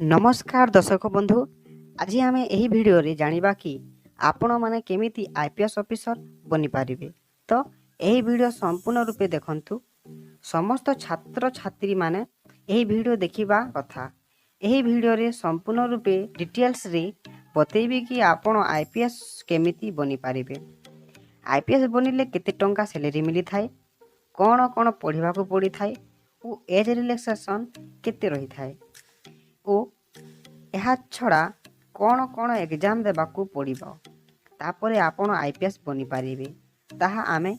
ନମସ୍କାର ଦର୍ଶକ ବନ୍ଧୁ, ଆଜି ଆମେ ଏହି ଭିଡ଼ିଓରେ ଜାଣିବା କି ଆପଣମାନେ କେମିତି ଆଇପିଏସ୍ ଅଫିସର ବନିପାରିବେ। ତ ଏହି ଭିଡ଼ିଓ ସମ୍ପୂର୍ଣ୍ଣ ରୂପେ ଦେଖନ୍ତୁ। ସମସ୍ତ ଛାତ୍ରଛାତ୍ରୀମାନେ ଏହି ଭିଡ଼ିଓ ଦେଖିବା କଥା। ଏହି ଭିଡ଼ିଓରେ ସମ୍ପୂର୍ଣ୍ଣ ରୂପେ ଡିଟେଲ୍ସରେ ବତେଇବି କି ଆପଣ ଆଇପିଏସ୍ କେମିତି ବନିପାରିବେ, ଆଇପିଏସ୍ ବନିଲେ କେତେ ଟଙ୍କା ସାଲେରୀ ମିଳିଥାଏ, କ'ଣ କ'ଣ ପଢ଼ିବାକୁ ପଡ଼ିଥାଏ ଓ ଏଜ୍ ରିଲାକ୍ସେସନ୍ କେତେ ରହିଥାଏ ଓ ଏହା ଛଡ଼ା କ'ଣ କ'ଣ ଏକ୍ଜାମ୍ ଦେବାକୁ ପଡ଼ିବ, ତାପରେ ଆପଣ ଆଇପିଏସ୍ ବନିପାରିବେ, ତାହା ଆମେ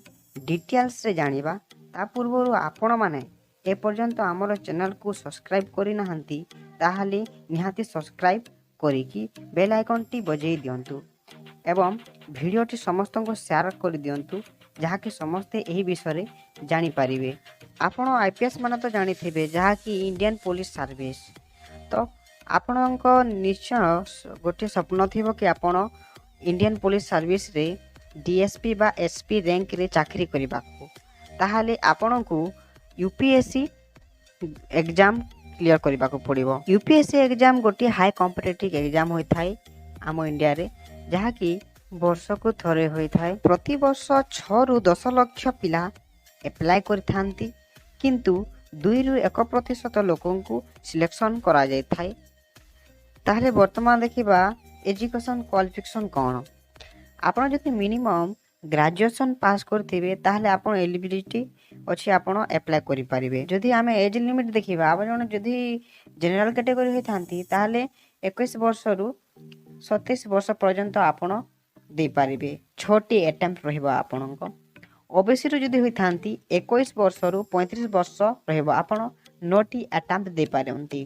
ଡିଟେଲ୍ସରେ ଜାଣିବା। ତା ପୂର୍ବରୁ ଆପଣମାନେ ଏପର୍ଯ୍ୟନ୍ତ ଆମର ଚ୍ୟାନେଲକୁ ସବସ୍କ୍ରାଇବ୍ କରିନାହାନ୍ତି, ତାହେଲେ ନିହାତି ସବସ୍କ୍ରାଇବ୍ କରିକି ବେଲ୍ ଆଇକନ୍ଟି ବଜେଇ ଦିଅନ୍ତୁ ଏବଂ ଭିଡ଼ିଓଟି ସମସ୍ତଙ୍କୁ ସେୟାର କରିଦିଅନ୍ତୁ, ଯାହାକି ସମସ୍ତେ ଏହି ବିଷୟରେ ଜାଣିପାରିବେ। ଆପଣ ଆଇପିଏସ୍ ମାନେ ତ ଜାଣିଥିବେ, ଯାହାକି ଇଣ୍ଡିଆନ୍ ପୋଲିସ ସର୍ଭିସ୍। ତ ଆପଣଙ୍କ ନିଶ୍ଚୟ ଗୋଟିଏ ସ୍ୱପ୍ନ ଥିବ କି ଆପଣ ଇଣ୍ଡିଆନ୍ ପୋଲିସ ସର୍ଭିସରେ ଡିଏସ୍ପି ବା ଏସ୍ପି ର୍ୟାଙ୍କରେ ଚାକିରି କରିବାକୁ। ତାହେଲେ ଆପଣଙ୍କୁ ୟୁପିଏସ୍ସି ଏକ୍ଜାମ୍ କ୍ଲିୟର କରିବାକୁ ପଡ଼ିବ। ୟୁପିଏସ୍ସି ଏକ୍ଜାମ୍ ଗୋଟିଏ ହାଇ କମ୍ପିଟେଟିଭ୍ ଏକ୍ଜାମ୍ ହୋଇଥାଏ ଆମ ଇଣ୍ଡିଆରେ, ଯାହାକି ବର୍ଷକୁ ଥରେ ହୋଇଥାଏ। ପ୍ରତିବର୍ଷ 6ରୁ 10 ଲକ୍ଷ ପିଲା ଆପ୍ଲାଏ କରିଥାନ୍ତି, କିନ୍ତୁ 2ରୁ 1% ଲୋକଙ୍କୁ ସିଲେକ୍ସନ୍ କରାଯାଇଥାଏ। ତାହେଲେ ବର୍ତ୍ତମାନ ଦେଖିବା ଏଜୁକେସନ୍ କ୍ୱାଲିଫିକେସନ୍ କ'ଣ। ଆପଣ ଯଦି ମିନିମମ୍ ଗ୍ରାଜୁଏସନ୍ ପାସ୍ କରିଥିବେ, ତାହେଲେ ଆପଣ ଏଲିଜିବିଲିଟି ଅଛି, ଆପଣ ଆପ୍ଲାଏ କରିପାରିବେ। ଯଦି ଆମେ ଏଜ୍ ଲିମିଟ୍ ଦେଖିବା, ଆପଣ ଜଣେ ଯଦି ଜେନେରାଲ୍ କ୍ୟାଟେଗୋରୀ ହୋଇଥାନ୍ତି, ତାହେଲେ 21 ବର୍ଷରୁ 27 ବର୍ଷ ପର୍ଯ୍ୟନ୍ତ ଆପଣ ଦେଇପାରିବେ। ଛଅଟି ଆଟେମ୍ପ୍ଟ ରହିବ ଆପଣଙ୍କ। ଓବିସିରୁ ଯଦି ହୋଇଥାନ୍ତି, 21 ବର୍ଷରୁ 35 ବର୍ଷ ରହିବ, ଆପଣ ନଅଟି ଆଟେମ୍ପ୍ଟ ଦେଇପାରନ୍ତି।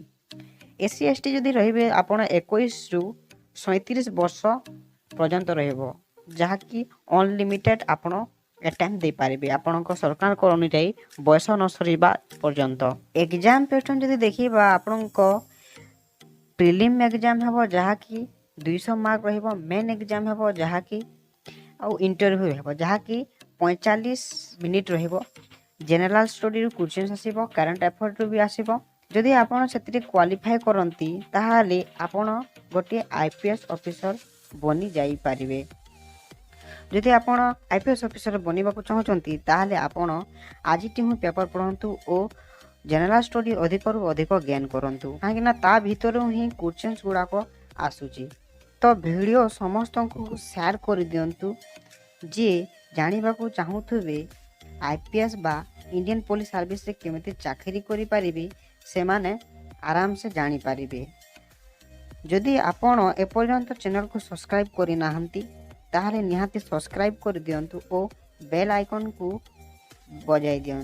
ଏସ୍ ସି, ଏସ୍ ଟି ଯଦି ରହିବେ, ଆପଣ 21ରୁ 37 ବର୍ଷ ପର୍ଯ୍ୟନ୍ତ ରହିବ, ଯାହାକି ଅନଲିମିଟେଡ଼ ଆପଣ ଆଟେମ୍ପ୍ଟ ଦେଇପାରିବେ, ଆପଣଙ୍କ ସରକାରଙ୍କ ଅନୁଯାୟୀ ବୟସ ନ ସରିବା ପର୍ଯ୍ୟନ୍ତ। ଏକ୍ଜାମ୍ ପ୍ୟାଟର୍ନ ଯଦି ଦେଖିବା, ଆପଣଙ୍କ ପ୍ରିଲିମ୍ ଏକ୍ଜାମ୍ ହେବ, ଯାହାକି 200 ମାର୍କ ରହିବ। ମେନ୍ ଏକ୍ଜାମ୍ ହେବ, ଯାହାକି ଆଉ ଇଣ୍ଟରଭ୍ୟୁ ହେବ, ଯାହାକି 45 ମିନିଟ୍ ରହିବ। ଜେନେରାଲ୍ ଷ୍ଟଡ଼ିରୁ କ୍ୱେଶ୍ଚନ୍ସ ଆସିବ, କରେଣ୍ଟ ଆଫେୟାର୍ରୁ ବି ଆସିବ। ଯଦି ଆପଣ ସେଥିରେ କ୍ୱାଲିଫାଏ କରନ୍ତି, ତାହେଲେ ଆପଣ ଗୋଟିଏ ଆଇପିଏସ୍ ଅଫିସର ବନି ଯାଇପାରିବେ। ଯଦି ଆପଣ ଆଇପିଏସ୍ ଅଫିସର ବନିବାକୁ ଚାହୁଁଛନ୍ତି, ତାହେଲେ ଆପଣ ଆଜିଠୁ ହିଁ ପେପର ପଢ଼ନ୍ତୁ ଓ ଜେନେରାଲ୍ ଷ୍ଟଡ଼ି ଅଧିକରୁ ଅଧିକ ଜ୍ଞାନ କରନ୍ତୁ, କାହିଁକିନା ତା ଭିତରୁ ହିଁ କ୍ୱେଶ୍ଚନ୍ସ ଗୁଡ଼ାକ ଆସୁଛି। ତ ଭିଡ଼ିଓ ସମସ୍ତଙ୍କୁ ସେୟାର କରିଦିଅନ୍ତୁ। ଯିଏ ଜାଣିବାକୁ ଚାହୁଁଥିବେ ଆଇପିଏସ୍ ବା ଇଣ୍ଡିଆନ୍ ପୋଲିସ ସର୍ଭିସରେ କେମିତି ଚାକିରି କରିପାରିବେ, ସେମାନେ ଆରାମସେ ଜାଣିପାରିବେ। ଯଦି ଆପଣ ଏପର୍ଯ୍ୟନ୍ତ ଚ୍ୟାନେଲକୁ ସବସ୍କ୍ରାଇବ୍ କରିନାହାନ୍ତି, ତାହେଲେ ନିହାତି ସବସ୍କ୍ରାଇବ୍ କରିଦିଅନ୍ତୁ ଓ ବେଲ୍ ଆଇକନ୍କୁ ବଜାଇ ଦିଅନ୍ତୁ।